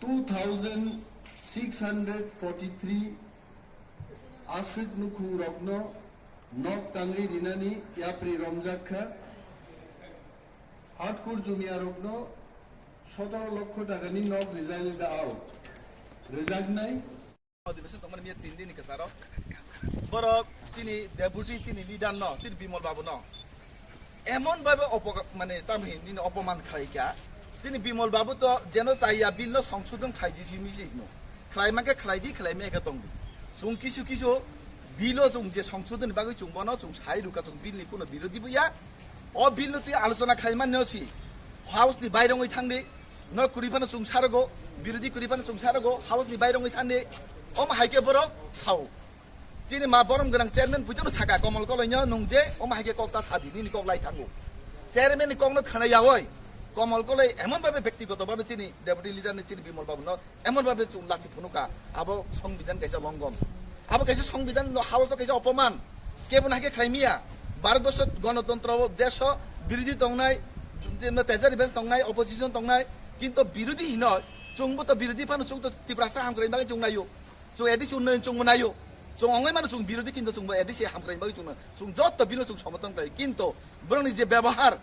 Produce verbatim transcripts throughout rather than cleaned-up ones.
Two thousand six hundred forty-three aswk nukhungrokno nok tangwi rinani yapri romjak kha. Hatkur jumiyarokno sotoro lokho takani nok rijali da ao. Rijaknai. Adibasi tongmani miya tin din ni kwcharo. Borok chini deputy, chini leader no, chini Bimal Babu no emon bhabe opo-, mane tamni nini opoman khlai kha. Chini Bimal Babu to jeno chaya bill no songsodon khlai di simi si no. Khlai mankhe khlai di, khlai maya khe tong di. Chwng kisu kisu bill o chwng je songsodon ni bagwi chwng bono chwng sai rwkha, chwng bill ni kuno birodhi bo ya. O bill no twi alochona khlai mani no si House ni bairongwi thang di. Norok kwrwi phano chwng sarogo, birodhi kwrwi phano chwng sarogo, House ni bairongwi thang di. Omo hai khe borok sao. Chini ma borom gwnang chairman puitano saka Komol Koloi no nung je omo hai khe kok ta sadi nini kok lai thango. Chairman ni kok no khna yaoi Komol Koloi emon bhabe bektigoto bhabe chini deputy leader ni chini Bimal Babu no emon bhabe chwng lachi phunukha. Abo songbidan kaisa longom. Abo kaisa songbidan no House o kaisa opoman. Kebo na hai khe khlai miya. Bharat borso gonotontro desh o birodhi tongnai, tejari bes tongnai, opposition tongnai. Kinto birodhi hino chwngbo to birodhi phano chwng to Tiprasa hamkrai bagwi chwng naio. Chwng A D C unnayon chwng manayo. Chwng ongoi mano chwng birodhi kinto chwngbo A D C hamkrai bagwi chwng na. Chwng jotto bino chwng somoton khlai. Kinto borokni je bebohar,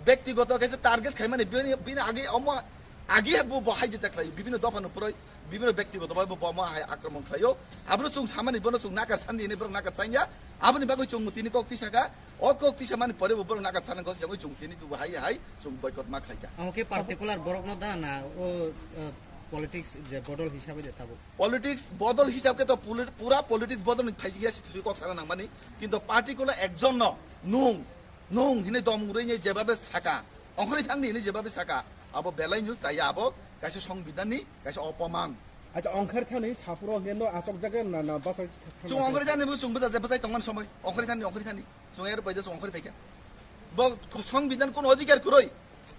bektigoto kaisa target khaimani bini, bini age omo age bo, bo hai jeta khlai. Bibino dopha no puroi, bibino bektigoto bai bo, bo omo hai akromon khlaio. Abono chwng samani bono chwng nakar sandi hinwi borok nakar changya. Aboni bagwi chwng tini kok tisa kha. O kok tisa mani pore bo borok nakar sana kok chwng tini tu hai hai chwng boycott ma khlai kha. Omo khe particular borok no da na o, uh, politics je bodol hisabe de tabuk. Politics bodol hisab khe to puli-, pura politics bodol ni phaising ya sui kok sana nangmani, kinto particular ekjon no nung, nung hinwi dom rwi ni jebabe saka, ongkhorwi thang di hinwi jebabe saka, abo belai no chaya, abo kaisa songbidan ni kaisa opoman. Acha, ongkhor thani sapro heno asok jaga na, na basa thang Chwng asok. Ongkhorwi thani bo chwng bwsa je bwsai tongmani somoi, ongkhorwi thani, ongkhorwi thani. Chwng er paida chwng ongkhorwi phaikha. Bo songbidan kono odhikar kwrwi.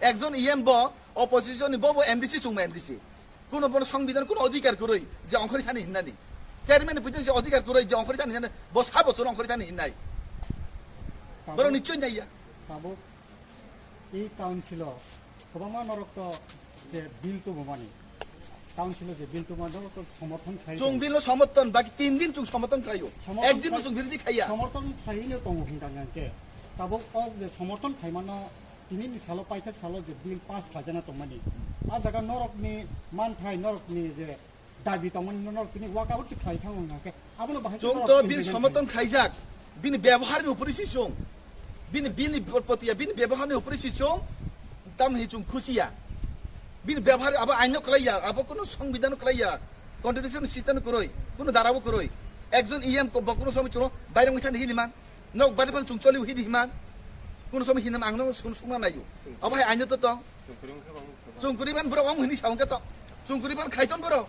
Ekjon E M bo opposition ni bo, bo M D C chwngma M D C. Kono bono songbidan kono odhikar kwrwi je ongkhorwi thani hinnani. Chairman ni puitong se odhikar kwrwi je ongkhorwi thani hinnani. Bo sa bochor ongkhorwi thani hinnai. Tabuk, borok ni choi naiya. Tabuk e council o kwbangma norok to je bill tubumani. Council o je bill tubumani norok to somorthon khlai Chwng tongo. Bill no somorthon, baki tin din chwng somorthon khlaio. Somorthon Ek din no khlai-, chwng birodhi khaiya. Somorthon khlaiwi no tongo hwnka hwnka khe. Tabuk o je somorthon khlaimano tini ni salo, paithak salo je bill pass khlaijana tongmani, a jaga norokni manthai, norokni je dabi tongmani, norok tini walk out khlai thango hwnka khe, abono bahai Chwng norok to bill implement somorthon khlaijak, bini bebohar ni upori si chwng, bini bill ni potiya, bini bebohar ni upori si chwng, tamni chwng khusiya, bini bebohar abo aino khlaiya, abo kono songbidan khlaiya, constitution system kwrwi, kono darabo kwrwi, ekjon E M ko bo kono somoi chwng bairong thani hini man. Nok bari phano chwng choli hidi himan. Kuno somoi hinam ang no sung sung na nayo. Abo hai aino to tong. Chwng kwrwi phan borok ong hini saung ke to. Chwng kwrwi phan khaiton borok.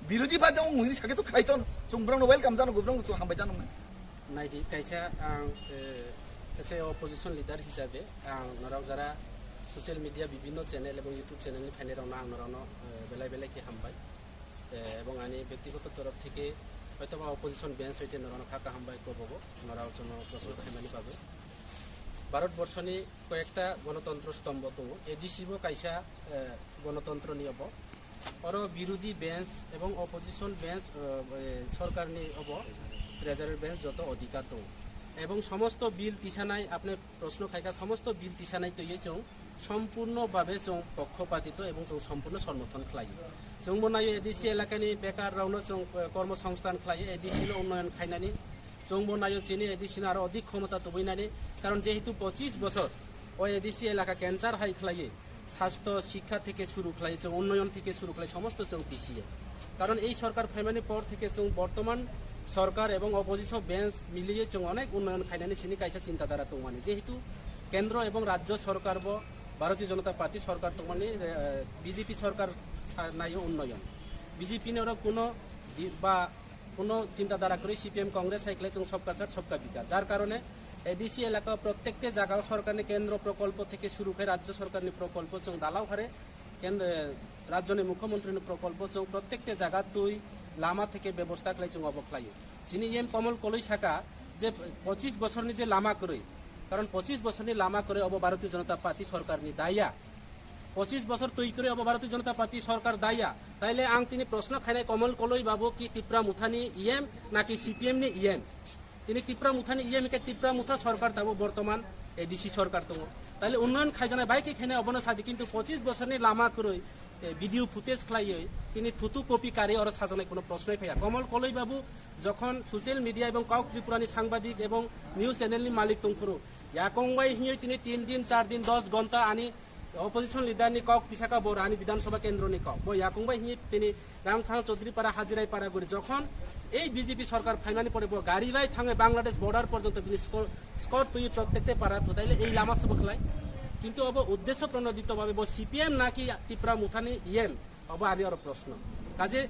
Birodhi ba dong hini sake to khaiton. Chwng borok no welcome jano, borok no chwng hambai jano. Naidi kaisa ang, eh, as a opposition leader hisabe ang norok jara social media bibhinno channel ebong YouTube channel ni phainai rok no ang norok no, eh, belai belai khe hambai. Eh, ebong ani bektigoto torof theke hoytoba opposition bench hoite norokno kha kaham bai kobogo, norok jono proshno khaimani bagwi. Bharat borshoni koyekta gonotontro stombo tongo, A D C bo kaisa, eh, gonotontroni obo. Oro birodhi bench ebong opposition bench, eh, eh, sorkarni obo, treasurer bench joto odhikar tongo. Ebong somosto bill tisanai apne Proshno khaikha, somosto bill tisanai twiwi chwng sompurno babe chwng pokkhopatito ebong chwng sompurno somorthon khlaio. Chwngbo naio A D C elakani bekar rokno chwng, eh, kormo songsthan khlaio, A D C no unnoyon khainani. Chwngbo naio chini A D C no aro odik khomota tubui nani. Karon jehetu pochis bochor o A D C elaka cancer hai khlaiwi, sastho, shikkha theke suru khlai, chwng unnoyon theke suru khlai, somosto chwng pisiye. Karon ei sorkar phaimani por theke chwng bortoman sorkar ebong opposition bench miliye chwng onek unnoyon khainani sini kaisa chinta dhara tongmani. Jehetu kendro ebong rajyo sorkar bo Bharatiya Janata Party sorkar tongmani, eh, B J P sorkar sa-, naio unnoyon. B J P ni oro kuno di-, ba Kuno chinta dhara kwrwi C P M Congress hai khlai chwng sabka saath sabka vikas. Jar karone A D C elaka prottekte jaga o sorkarni kendro prokolpo theke suru khai rajyo sorkarni prokolpo chwng dalao hare kend-, rajyoni mukhyamantrini prokolpo chwng prottekte jaga twi lama theke bebosta khlai chwng obo khlaio. Chini E M Komol Koloi saka je pochis bosorni je lama kwrwi, karon pochis bosorni lama kwrwi obo Bharatiya Janata Party sorkarni daya. Pochis bosor twi kwrwi obo Bharatiya Janata Party sorkar daya. Taile ang tini proshno khainai Komol Koloi babu ki Tipra Mothani E M naki C P M ni E M? Tini Tipra Mothani E M hwnkhe Tipra Motha sorkar tabuk bortoman A D C sorkar tongo. Taile unnoyon khaijaknai bai khe khainai obono sadi, kintu pochis bosorni lama kwrwi, eh, video footage khlaiwi tini photo copy karwi oro sajaknai kuno proshnoi phaiya. Komol Koloi babu jokhon social media ebong Kok Tripurani sangbadik ebong news channel ni malik tongphuru, yakong bai hinwi tini tin din, char din, dos ghonta ani opposition leader ni kok tisaka bo rani Bidhan Sabha kendro ni kok. Bo yakung bai hinwi tini Rangthang Chaudhary Para, Hajirai Para guri jokhon ei B J P sorkar phaimani pore bo gari bai thangwi Bangladesh border porjonto bini skor, skor twi prottekte para thutaile ei lama se bwkhlai. Kintu obo uddesho pronodito babe bo C P M naki Tipra Mothani E M, obo ani oro proshno. Kaje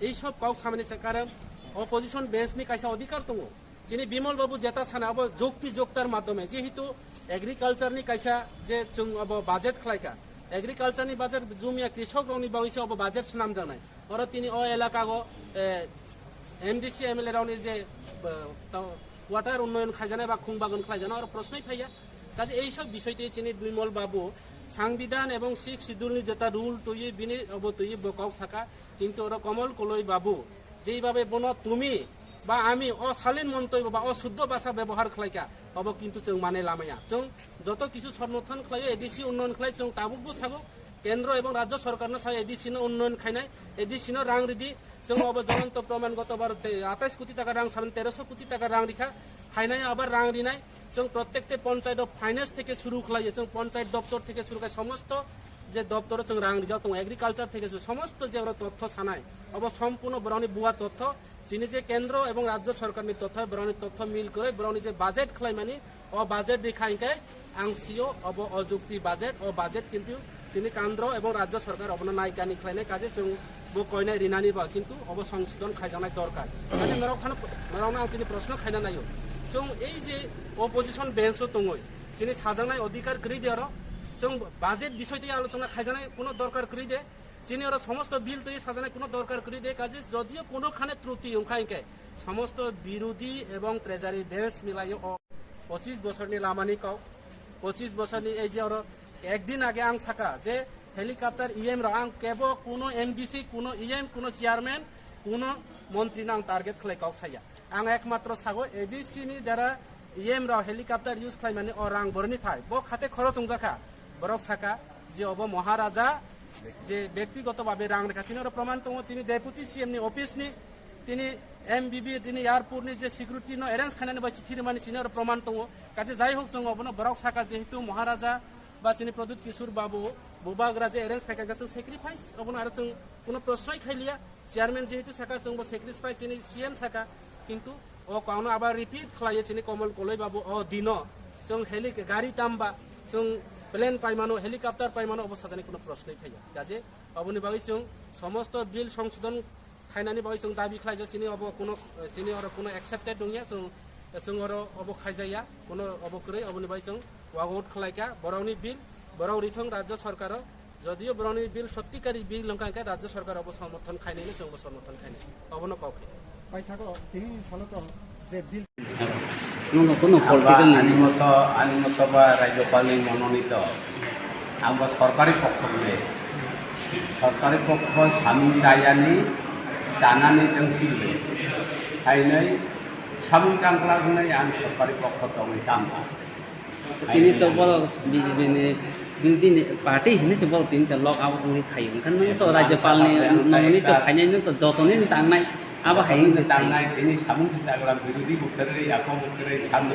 ei sob kok samani se karon opposition bench ni kaisa odhikar tongo. Chini Bimal babu jeta sana abo jukti juktar madhyome, jehetu agriculture ni kaisa je chwng abo budget khlaika, agriculture ni budget jumia krisok rokni bagwi se abo budget swnamjaknai. Oro tini o elaka go, eh, M D C M L A rokni je, eh, to water unnoyon khaijaknai ba khung bagon khlaijaknai, oro proshnoi phaiya. Kaje ei sob bisoi twi chini Bimal babu Sangbidan ebong Sixth Schedule ni jeta rule twi bini obo twi bo kok saka, kintu oro Komol Koloi babu jeibabe bono tumi ba ami o salin montoi ba o suddho bhasha bebohar khlaika, obo kintu chwng mane lamaya. Chwng joto kisu somorthon khlaio, A D C unnoyon khlai chwng tabuk bo sago, kendro ebong rajyo sorkarno sai A D C no unnoyon khainai, A D C no rang ridi, chwng obo jolonto proman goto bar te atais koti taka rang saban teroso koti taka rang rikha, phainai abar rang rinai, chwng prottekte panchayat of finance theke suru khlaiyo, chwng panchayat doptor theke suru khai somosto je doptoro chwng rang rijak tongo, agriculture theke suru somosto je oro totho sanai, obo sompurno borokni bua totho, chini je kendro ebong rajyo sorkarni totho, borokni totho mil kwrwi, borokni je budget khlaimani, o budget rikha hinkhe ang sio obo ojukti budget, o budget kintu chini kendro ebong rajyo sorkar obono naikani khlainai, kaje chwng bo koinai rinani ba, kintu obo songsodhon khaijaknai dorkar. Kaje norok phano, norokno ang tini proshno khaina naio, chwng ei je opposition bench o tongoi, chini sajaknai odhikar kwrwi de oro, chwng budget bisoi twi alochona khaijaknai kuno dorkar kwrwi de, chini oro somosto bill twi sajaknai kuno dorkar kwrwi de, kaje jodio kuno khane truti wngkha hinkhe somosto birodhi ebong treasury bench milaio o pochis bosorni lamani kok, pochis bosorni ei je oro ekdin age ang saka je helicopter E M rok ang kebo kuno M D C, kuno E M, kuno chairman, kuno montri no ang target khlai kok saya. Ang ekmatro sago A D C ni jara E M rok helicopter use khlaimani o rang boroni phai. Bo khate khorok wngjakha. Borok saka je obo Maharaja je bektigoto babe rang rikha. Chini oro proman tongo tini Deputy C M ni office ni, tini M B B, tini airport ni je security no arrange khainani bai chithi rimani chini oro proman tongo. Kaje jai hok chwng obono borok saka jehetu Maharaja ba chini Pradyut Kishore Babu, Bubagra je arrange khaikha chwng sacrifice obono aro chwng kuno proshnoi khailiya. Chairman jehetu saka chwngbo sacrifice chini C M saka, kintu o kokno abar repeat khlaiwi chini Komol Koloi babu o dino chwng heli gari tamba chwng plane paimano, helicopter paimano, obo sajani kuno proshnoi phaiya. Kaje oboni bagwi chwng somosto bill songsodhon khainani bagwi chwng dabi khlaijak chini obo kuno, chini oro kuno accepted wngya chwng, chwng oro obo khaijakya kuno obo kwrwi, oboni bagwi chwng walk out khlaikha, borokni bill borok rithwng rajyo sorkaro, jodio borokni bill sotti kari bill wngkha, hwnkhe rajyo sorkar obo somorthon khainai, chwngbo somorthon khainai, obono kok khe. Paithago tini salo to je bill. Nono kono political ani nai. Moto, ani moto ba rajyopalni mononito, ang ba sorkari pokho hwnwi, sorkari pokho samung chayani, chanani chwng silwi, hainwi samung changkla hwnwi ang sorkari pokho tongwi tamo. Tini to borok B J P ni, B J P ni party hinwi se borok tini to log out wngwi phaio. Wngkha nung to rajyapal ni, nungni to phainai, nung to jotoni tangnai, abo hai wngkha tangnai, tini samung se chagra birodhi bo kwrwi, ako bo kwrwi, samung